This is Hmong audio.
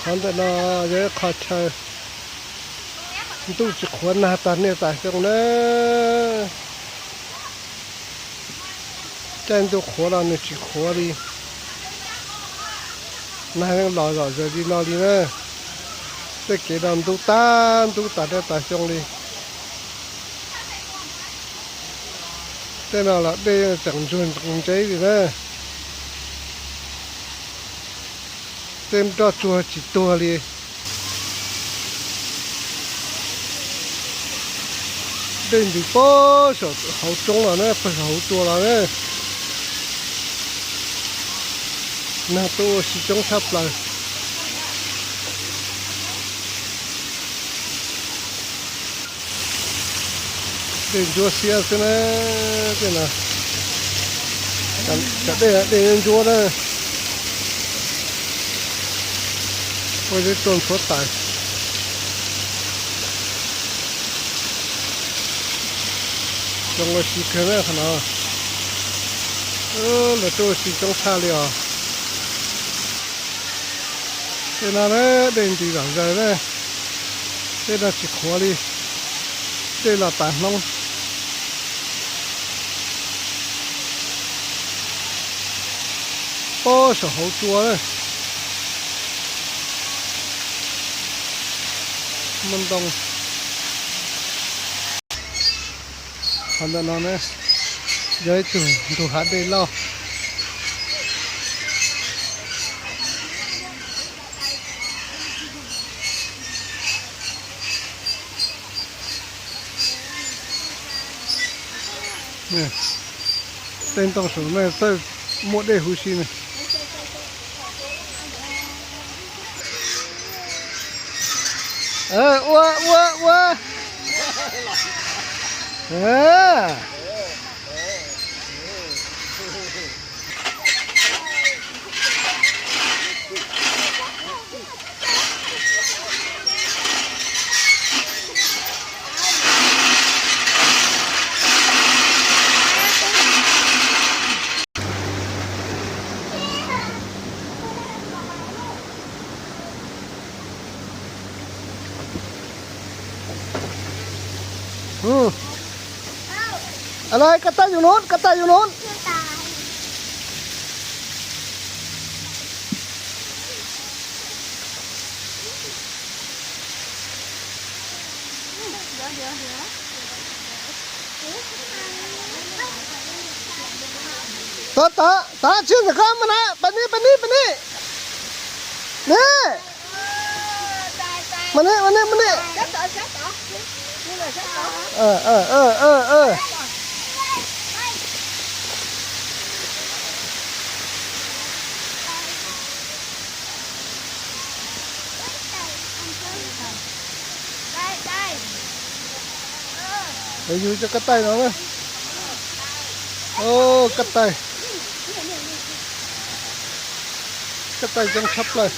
Qhov ntawm no yog ib qho chaw ntuj tsis qhuav nag tag niaj tag xyoo na. Caij ntuj qhuav los nws tsis qhuav li. Nag yeej los zom zaws li no li na. Tej kev no ntub tag ntub tag niaj tag xyoo li. Tej no los dej tseem ntsuag ntsuag ntseeb li na. Tej roj tsuag tsis tuag li. Dej ntws pog saum hauv roob los na, pog saum hauv tsua los na. Nag tuaj ua si coob tshaj plaws. Dej ntsuab xiab xwb na. Tej no, cov dej, dej ntsuab na. Ua zeb tuaj ntxhuav tais. Zoo ua si kawg na qhov no. Lawv tuaj ua si coob tshaj li os. Tej no na, dej ntis zom zaws na. Tej no tsis qhuav li. Dej los tas hnub. Pob saum hauv tsua na. Muaj ntoo. Qhov ntawm no na, yog ib tug ntug hav dej loj. Tej ntoo saum no txawj muaj dej huv si na. Ua ua ua. Koj tais yus nub, koj tais yus nub. Tod tod tod, tsis ntawm koj mas na, pab ni pab ni pab ni. Ni. Mas ni mas ni mas ni. Yug cov koj tais no na. Koj tais, koj tais coob tshaj plaws.